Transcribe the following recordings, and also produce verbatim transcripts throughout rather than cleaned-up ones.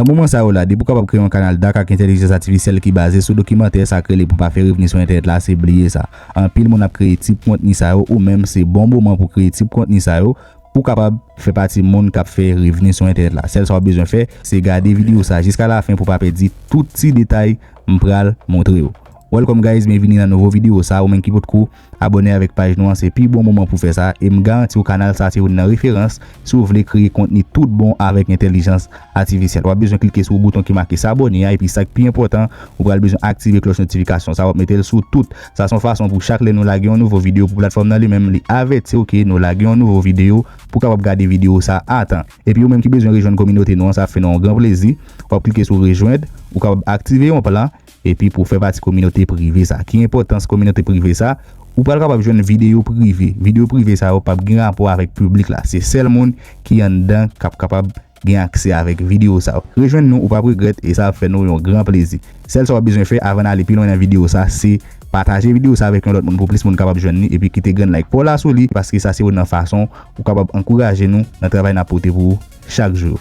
Nan moman sa yo la, depi w kapab kreye yon kanal dak ak entèlijans atifisyèl ki baze sou dokimantè, sa k rele pou pa fè revni sou entènèt la, se bliye sa. Anpil moun ap kreye tip kontni sa yo, ou menm se bon moman pou kreye tip kontni sa yo, pou w kapab fè pati moun k ap fè revni sou entènèt la. Sèl sa w ap bezwen fè, se gade videyo sa jiska lafen pou w pa pèdi tout ti detay m pral montre w. Welcome guys, byenvini nan nouvo videyo sa. Ou menm ki potko abòne avèk paj nou an, se pi bon moman pou fè sa, e m garanti w kanal sa se youn nan referans si w vle kreye kontni tout bon avèk entèlijans atifisyèl. W ap bezwen klike sou bouton ki make s'abonner a, epi sa k pi enpòtan, ou pral bezwen aktive klòch notifikasyon sa, w ap mete l sou tout. Sa se yon fason pou chak lè nou lage yon nouvo videyo pou platfòm nan li menm, li avèti w ke nou lage yon nouvo videyo pou w kapab gade videyo sa a tan. Epi ou menm ki bezwen rejwenn kominote nou an, sa ap fè nou yon gran plezi. W ap klike sou rejwenn, ou kapab aktive yon plan, epi pou w fè pati kominote prive sa. Ki enpòtans kominote prive sa? Ou pral kapab jwenn videyo prive. Videyo prive sa yo p ap gen rapò avèk piblik la. Se sèl moun ki anndan k ap kapab gen aksè avèk videyo sa yo. Rejwenn nou, ou p ap regrèt, e sa ap fè nou yon gran plezi. Sèl sa w ap bezwen fè avan n ale pi lwen nan videyo sa, se pataje videyo sa avèk yon lòt moun pou plis moun kapab jwenn li, epi kite grenn like pa w la sou li, paske sa se youn nan fason ou kapab ankouraje nou nan travay n ap pote pou ou chak jou.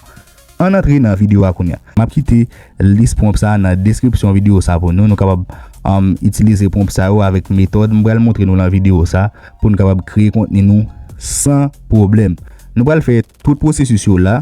Ann antre nan videyo a kounye a. M ap kite lis pwonp sa nan deskripsyon videyo sa pou nou. Nou kapab, um, itilize pwonp sa yo avèk metòd m pral montre nou nan videyo sa pou nou kapab kreye kontni nou san pwoblèm. Nou pral fè tout pwosesis yo la,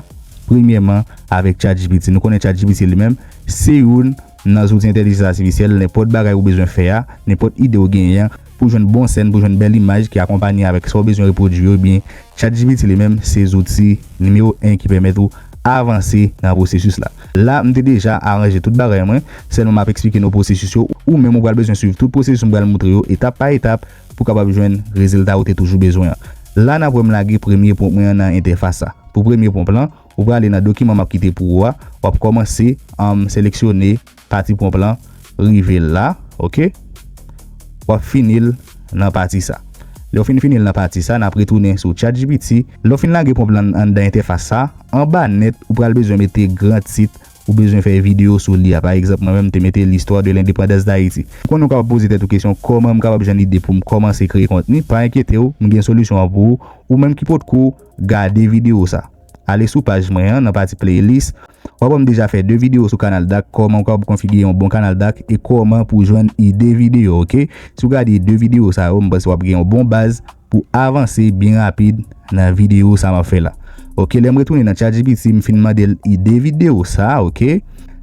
premyèman, avèk ChatGPT. Nou konnen ChatGPT li menm, se youn nan zouti entèlijans atifisyèl, nenpòt bagay ou bezwen fè a, nenpòt ide ou genyen an, pou jwenn bon sèn, pou jwenn bèl imaj ki akonpanye avèk sa w bezwen repwodui yo, ebyen, ChatGPT li menm, se zouti nimewo en ki pèmèt ou avanse nan pwosesis la. La, m te deja aranje tout bagay mwen, sèlman m ap eksplike nou pwosesis yo, ou menm ou pral bezwen swiv tout pwosesis m pral montre yo etap pa etap pou w kapab jwenn rezilta ou te toujou bezwen an. La, n ap wè m lage premye pwonp mwen an nan entèfas sa. Pou premye pwonp lan, ou prale nan dokiman m ap kite pou ou a, w ap kòmanse, um, seleksyone pati pwonp lan, rive la, oke? W ap fini l nan pati sa. Lè w fin fini l nan pati sa, n ap retounen sou ChatGPT. Lè w fin lage pwonp lan anndan entèfas sa, anba nèt, ou pral bezwen mete gran tit ou bezwen fè videyo sou li a. Pa egzanp, mwen menm, m te mete L'histoire de l'indépendance d'Haïti. Ou konnen ou kapab poze tèt ou kesyon, kòman m kapab jwenn lide pou m kòmanse kreye kontni? Pa enkyete w, m gen solisyon an pou ou. Ou menm ki potko gade videyo sa, ale sou paj mwen an, nan pati playlist. W ap wè m deja fè de videyo sou kanal dak, kòman w kapab konfigire yon bon kanal dak e kòman pou jwenn ide videyo, oke? Si w gade de videyo sa yo, m panse w ap gen yon bon baz pou avanse byen rapid nan videyo sa m ap fè la. Oke, lè m retounen nan ChatGPT, m fin mande l ide videyo sa, oke?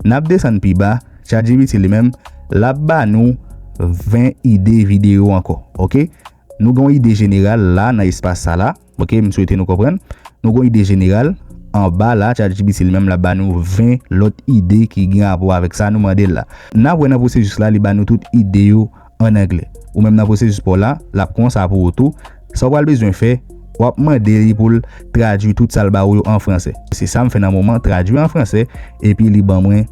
N ap desann pi ba, ChatGPT li menm, l ap ba nou ven ide videyo ankò, oke? Nou gen yon ide jeneral la nan espas sa la. Oke, m swete nou konprann. Nou gen yon ide jeneral. Anba la, ChatGPT li menm l ap ba nou ven lòt ide ki gen rapò avèk sa nou mande l la. N ap wè nan pwosesis la, li ba nou tout ide yo ann anglè. Ou menm nan pwosesis pa w la, l ap konsa pou ou tou. Sa w pral bezwen fè, w ap mande li pou l tradui tout sa l ba ou yo an fransè. Se sa m fè nan moman, tradui an fransè, epi li ban mwen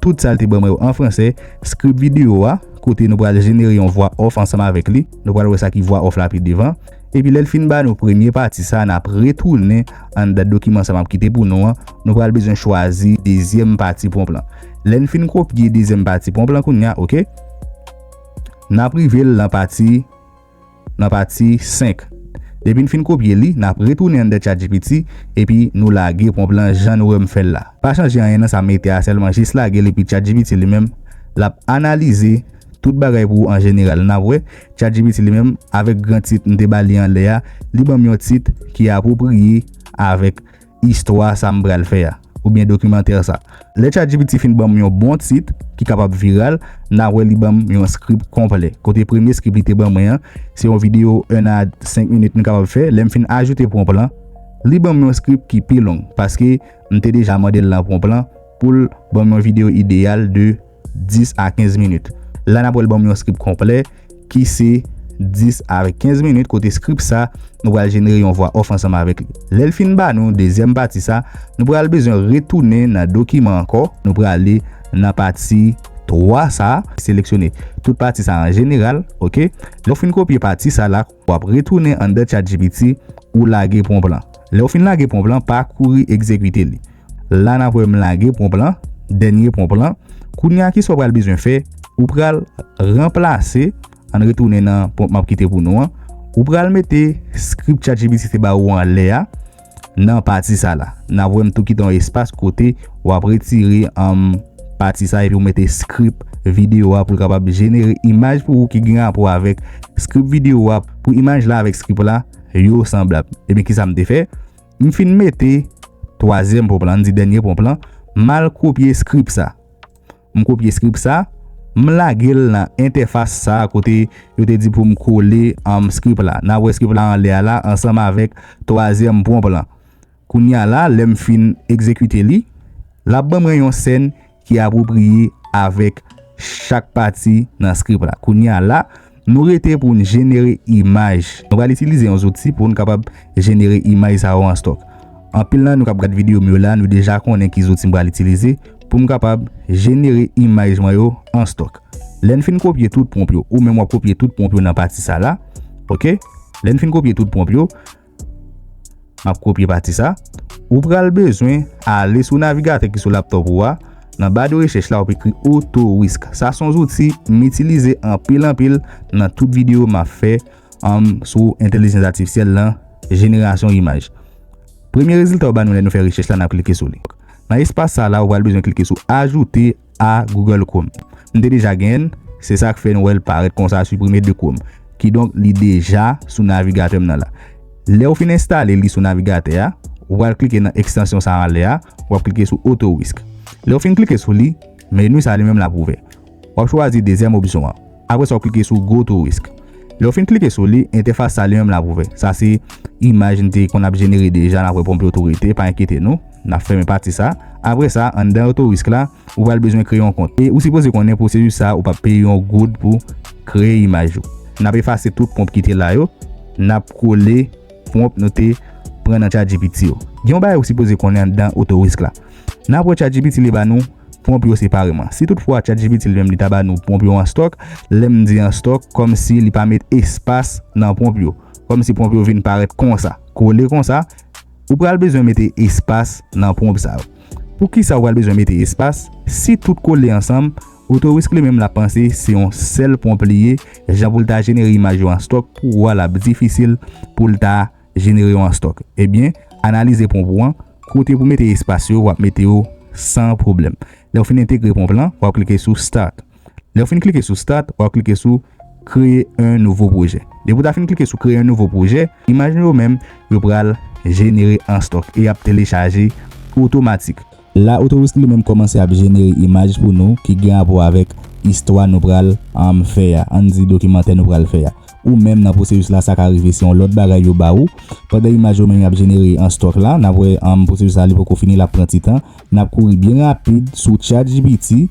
tout sa l te ban mwen yo an fransè, script videyo a, kote nou pral jenere yon voix off ansanm avèk li. Nou pral wè sa ki voix off la pi devan. Epi lè l fin ba nou premye pati sa, n ap retounen anndan dokiman sa m ap kite pou nou an. Nou pral bezwen chwazi dezyèm pati pwonp lan. Lè n fin kopye dezyèm pati pwonp lan kounye a, oke? N ap rive l nan pati nan pati senk. Depi n fin kopye li, n ap retounen anndan ChatGPT epi nou lage pwonp lan jan nou wè m fè l la. Pa chanje anyen nan sa m mete a, sèlman jis lage l epi ChatGPT li menm, l ap analize tout bagay pou ou an jeneral. N ap wè, ChatGPT li menm, avèk gran tit m te ba li anlè a, li ban m yon tit ki apwopriye avèk istwa sa m pral fè a, oubyen dokimantè sa. Lè ChatGPT fin ban m yon bon tit ki kapab viral, n a wè li ban m yon script konplè. Kote premye script li te ban mwen an, se yon videyo en a senk minit m kapab fè. Lè m fin ajoute pwonp lan, li ban m yon script ki pi long, paske m te deja mande l nan pwonp lan pou l ban m yon videyo ideyal de dis a kenz minit. La, n ap wè l ban m yon script konplè ki se dis avèk kenz minit, kote script sa, nou pral jenere yon voix off ansanm avèk li. Lè l fin ba nou dezyèm pati sa, nou pral bezwen retounen nan dokiman ankò, nou prale nan pati twa sa, seleksyone tout pati sa an jeneral, oke? Lè w fin kopye pati sa la, w ap retounen anndan ChatGPT, ou lage pwonp lan. Lè w fin lage pwonp lan, pa kouri egzekite li. La, n ap wè m lage pwonp lan, dènye pwonp lan. Kounye a, kisa w pral bezwen fè? Ou pral ranplase, ann retounen nan pwonp m ap kite pou nou an. Ou pral mete script ChatGPT te ba ou anlè a nan pati sa la. N ap wè m tou kite yon espas kote w ap retire, um, pati sa epi w mete script videyo a pou l kapab jenere imaj pou ou ki gen rapò avèk script videyo a, pou imaj la avèk script la yo sanblab. Ebyen, kisa m te fè? M fin mete twazyèm pwonp lan, n di dènye pwonp lan, m al kopye script sa. M kopye script sa, m lage l nan entèfas sa kote yo te di pou m kole, um, script la. N ap wè script la anlè a la ansanm avèk twazyèm pwonp lan. Kounye a la, lè m fin egzekite li, l ap ban mwen yon sèn ki apwopriye avèk chak pati nan script la. Kounye a la, nou rete pou n jenere imaj. Nou pral itilize yon zouti pou n kapab jenere imaj sa yo an stock. Anpil nan nou k ap gad videyo m yo la, nou deja konnen ki zouti m pral itilize pou m kapab jenere imaj mwen yo an stock. Lè n fin kopye tout pwonp yo, ou menm w ap kopye tout pwonp yo nan pati sa la, oke? Lè n fin kopye tout pwonp yo, m ap kopye pati sa. Ou pral bezwen ale sou navigatè ki sou laptop ou a. Nan ba de rechèch la, w ap ekri Autorisk. Sa se yon zouti m itilize anpil, anpil nan tout videyo m ap fè, um, sou entèlijans atifisyèl lan, jenerasyon imaj. Premye rezilta yo ba nou lè nou fè rechèch la, n ap klike sou li. Nan espas sa la, ou pral bezwen klike sou Ajouter à Google Chrome. M te deja genyen l, se sa k fè nou wè l parèt konsa, siprime de Chrome. Kidonk, li deja sou navigatè m nan la. Lè w fin enstale li sou navigatè a, ou pral klike nan ekstansyon sa anlè a, w ap klike sou Autorisk. Lè w fin klike sou li, meni sa li menm l ap ouvè. W ap chwazi dezyèm opsyon an. Apre sa, w ap klike sou Go to Risk. Lè w fin klike sou li, entèfas sa li menm l ap ouvè. Sa se imaj n te konn ap jenere deja, n ap wè pwonp yo tou rete, pa enkyete nou. N ap fèmen pati sa. Apre sa, anndan Autorisk la, ou pral bezwen kreye yon kont. E ou sipoze konnen pwosesis sa, ou p ap peye yon goud pou kreye imaj ou. N ap efase tout pwonp ki te la yo. N ap kole pwonp nou te pran nan ChatGPT yo. Gen yon bagay ou sipoze konnen anndan Autorisk la. N ap wè ChatGPT li ba nou pwonp yo separeman. Si toutfwa ChatGPT li menm li ta ba nou pwonp yo an stock, lè m di an stock, kòmsi li pa met espas nan pwonp yo. Kòmsi pwonp yo vin parèt konsa, kole konsa, ou pral bezwen mete espas nan pwonp sa yo. Poukisa ou pral bezwen mete espas? Si tout kole ansanm, Autorisk li menm l ap panse se yon sèl pwonp li ye, jan pou l ta jenere imaj yo an stock, pou ou a l ap difisil pou l ta jenere yo an stock. Ebyen, analize pwonp ou an, kote pou mete espas yo, w ap mete yo san pwoblèm. Lè w fin entegre pwonp lan, w ap klike sou Start. Lè w fin klike sou Start, w ap klike sou Créer un nouveau projet. Depi w ta fin klike sou Créer un nouveau projet, imaj nou yo menm, yo pral jenere an stock e y ap telechaje otomatik. La, Autorisk li menm kòmanse ap jenere imaj pou nou ki gen rapò avèk istwa nou pral, um, fè a. Ann di dokimantè nou pral fè a. Ou menm nan pwosesis la, sa ka rive se yon lòt bagay yo ba ou. Pandan imaj yo menm y ap jenere an stock la, n ap wè, um, pwosesis la li poko fini, l ap pran ti tan. N ap kouri byen rapid sou ChatGPT.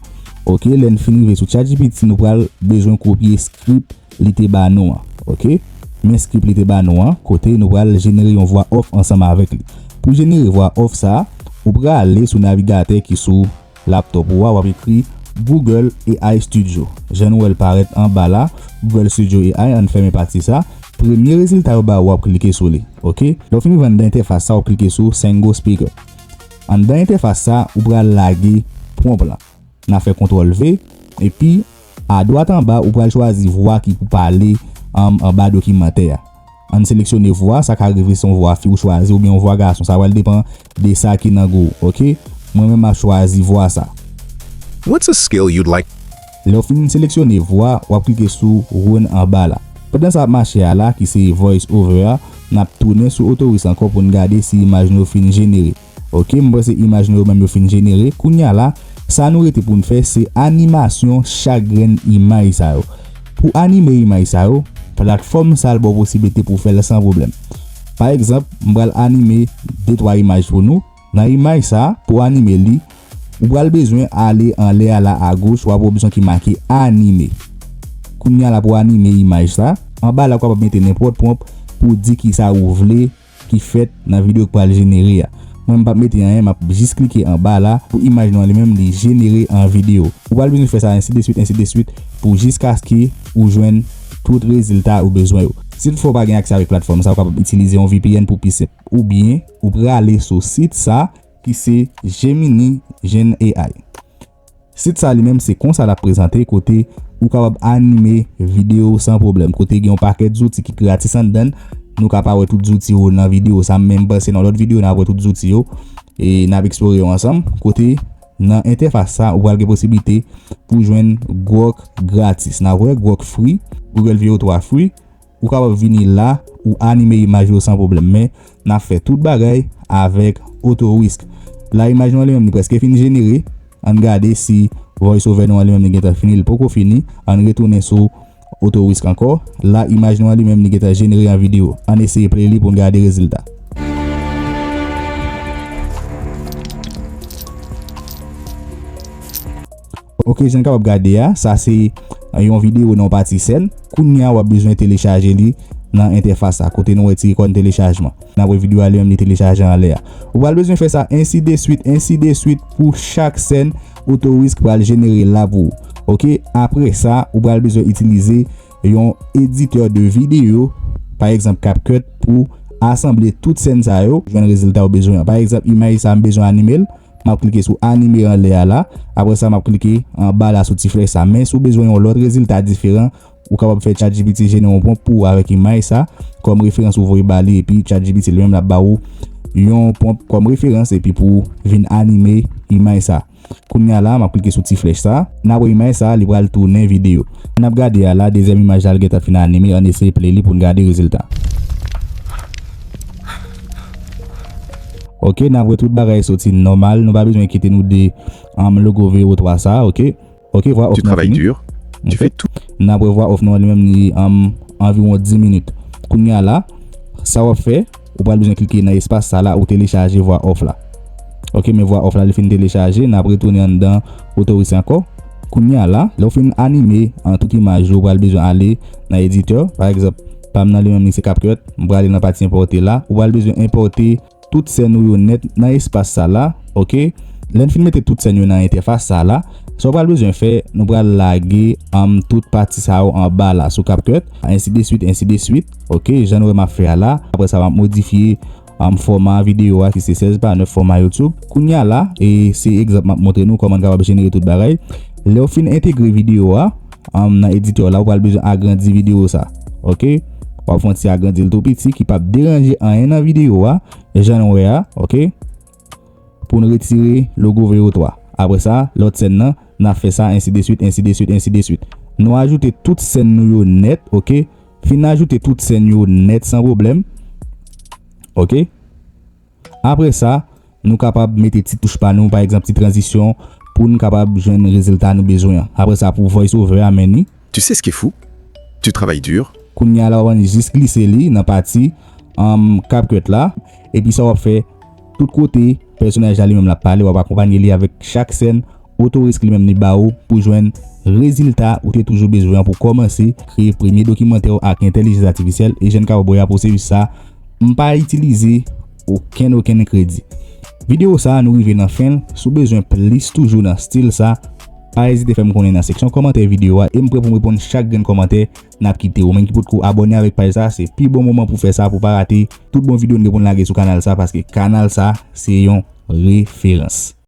Oke, lè n fin rive sou ChatGPT, nou pral bezwen kopye script li te ba nou an. Oke? Men script li te ba nou an, kote nou pral jenere yon vwa off ansanm avèk li. Pou jenere vwa off sa, ou prale sou navigatè ki sou laptop ou a, w ap ekri Google A I Studio. Jan nou wè l parèt anba la, Google Studio A I, ann fèmen pati sa. Premye rezilta yo ba ou, w ap klike sou li. Oke? Lè w fin rive anndan entèfas sa, w ap klike sou Single Speaker. Anndan entèfas sa, ou pral lage pwonp lan. N a fè kontwòl V, epi adwat anba, ou pral chwazi vwa ki pou pale, um, anba dokimantè a. Ann seleksyone vwa, sa ka rive se yon vwa fi ou chwazi oubyen yon vwa gason, sa pral depann de sa ki nan gou w, oke? Mwen menm, m ap chwazi vwa sa. What's a skill you'd like? Lè w fin seleksyone vwa, w ap klike sou Run anba la. Pandan sa ap mache a la, ki se voice over a, n ap tounen sou Autorisk ankò pou n gade si imaj nou yo fin jenere. Oke, m panse imaj nou yo menm yo fin jenere. Kounye a la, sa nou rete pou n fè, se animasyon chak grenn imaj sa yo. Pou anime imaj sa yo, platfòm sa a ba w posiblite pou w fè l san pwoblèm. Pa egzanp, m pral anime de twa imaj pou nou. Nan imaj sa a, pou w anime li, ou pral bezwen ale anlè a la agoch, w ap wè opsyon ki make anime. Kounye a la, pou w anime imaj sa, anba la, ou kapab mete nenpòt pwonp pou w di kisa ou vle ki fèt nan videyo k pral jenere a. Mwen, m p ap mete anyen, m ap jis klike anba la pou imaj nou an li menm li jenere an videyo. Ou pral bezwen fè sa ensi de swit, ensi de swit, pou jiskaske ou jwenn tout rezilta ou bezwen yo. Si toutfwa w pa gen aksè avèk platfòm sa, ou kapab itilize yon V P N pou pi senp. Oubyen, ou prale sou sit sa ki se Gemini Gen A I. Sit sa li menm se konsa l ap prezante, kote ou kapab anime videyo san pwoblèm, kote gen yon pakèt zouti ki gratis anndan l. Nou ka pa wè tout zouti yo nan videyo sa, men m panse nan lòt videyo n a wè tout zouti yo. e n ap eksplore yo ansanm. Kote nan entèfas sa, ou pral gen posiblite pou jwenn Grok gratis. N ap wè Grok free, Google Veo twa free. Ou kapab vini la, ou anime imaj yo san pwoblèm. Men, n ap fè tout bagay avèk Auto Whisk. La, imaj nou an li menm, li prèske fin jenere. Ann gade si VoiceOver nou an li menm, li gentan fini, li poko fini. Ann retounen sou Auto Whisk ankò. La, imaj nou an li menm, li gentan jenere an videyo. Ann eseye play li pou n gade rezilta. Ok, jan n kapab gade a, sa se yon videyo nan yon pati sèn. Kounye a, w ap bezwen telechaje li nan entèfas sa, kote nou wè ti ikòn telechajman. N ap wè videyo a li menm li telechaje anlè a. Ou pral bezwen fè sa ensi de swit, ensi de swit pou chak sèn Auto Whisk pral jenere la pou ou. Ok, apre sa, ou pral bezwen itilize yon editè de videyo, pa egzanp CapCut, pou asanble tout sèn sa yo, jwenn rezilta ou bezwen an. Pa egzanp, imaj sa m bezwen anime l, m ap klike sou anime anlè a la. Apre sa, m ap klike anba la sou ti flèch sa. Men si w bezwen yon lòt rezilta diferan, ou kapab fè ChatGPT jenere yon pwonp pou ou avèk imaj sa kòm referans ou voye ba li, epi ChatGPT li menm l ap ba ou yon pwonp kòm referans epi pou w vin anime imaj sa. Kounye a la, m ap klike sou ti flèch sa. N ap wè imaj sa, li pral tounen videyo. N ap gade a la, dezyèm imaj la, li gentan fin anime, ann eseye play li pou n gade rezilta. Ok, n ap wè tout bagay soti nòmal, nou pa bezwen enkyete nou de um, logo Veo twa sa, ok? Ok, vwa off nan fini. Tu travailles dur, tu fais tout. N ap wè vwa off nou an li menm li um, anviwon dis minit. Kounye a la, sa w ap fè, ou pral bezwen klike nan espas sa la ou telechaje vwa off la. Ok, men vwa off la li fin telechaje, n ap retounen anndan Auto Whisk ankò. Kounye a la, lè w fin anime an tout imaj ou pral bezwen ale nan editè. Pa egzanp, pa m nan li menm li se CapCut, m prale nan pati enpòte la. Ou pral bezwen enpòte tout sèn ou yo nèt nan espas sa la, ok? Lè n fin mete tout sèn yo nan entèfas sa la, sa w pral bezwen fè, nou pral lage um, tout pati sa yo anba la sou CapCut, ensi de swit, ensi de swit, ok? Jan nou wè m ap fè a la. Apre sa, m ap modifye um, fòma videyo a ki se sèz pa nèf fòma YouTube. Kounye a la, e se egzanp m ap montre nou kòman n kapab jenere tout bagay. Lè w fin entegre videyo a um, nan editè la, ou pral bezwen agrandi videyo sa, ok? W ap fè yon ti agrandi l tou piti ki p ap deranje anyen nan videyo a. Jan nou wè a, ok? Pou n retire logo Veo twa. Apre sa, lòt sèn nan, n ap fè sa, ensi de swit, ensi de swit, ensi de swit. Nou ajoute tout sèn nou yo nèt, ok? Fin ajoute tout sèn yo nèt san pwoblèm. Ok? Apre sa, nou kapab mete ti touch pa nou, pa egzanp, ti tranzisyon, pou n kapab jwenn rezilta nou bezwen an. Apre sa, pou voice over a, men ni. Tu sais ce qui est fou? Tu travailles dur. Kounye a la, w ap jis glise li nan pati um, CapCut la. Epi sa w ap fè, tout kote pèsonaj la li menm l ap pale, w ap akonpanye li avèk chak sèn, Auto Whisk li menm li ba ou pou jwenn rezilta ou te toujou bezwen an pou kòmanse kreye premye dokimantè w ak entèlijans atifisyèl. E jan n kapab wè a, pwosesis sa, m pa itilize okenn, okenn kredi. Videyo sa a, nou rive nan fen l. Si w bezwen plis toujou nan stil sa, pa ezite fè m konnen nan seksyon kòmantè videyo a e m prè pou m reponn chak grenn kòmantè n ap kite. Ou menm ki potko abòne avèk paj sa, se pi bon moman pou fè sa, pou pa rate tout bon videyo n gen pou n lage sou kanal sa, paske kanal sa, se yon referans.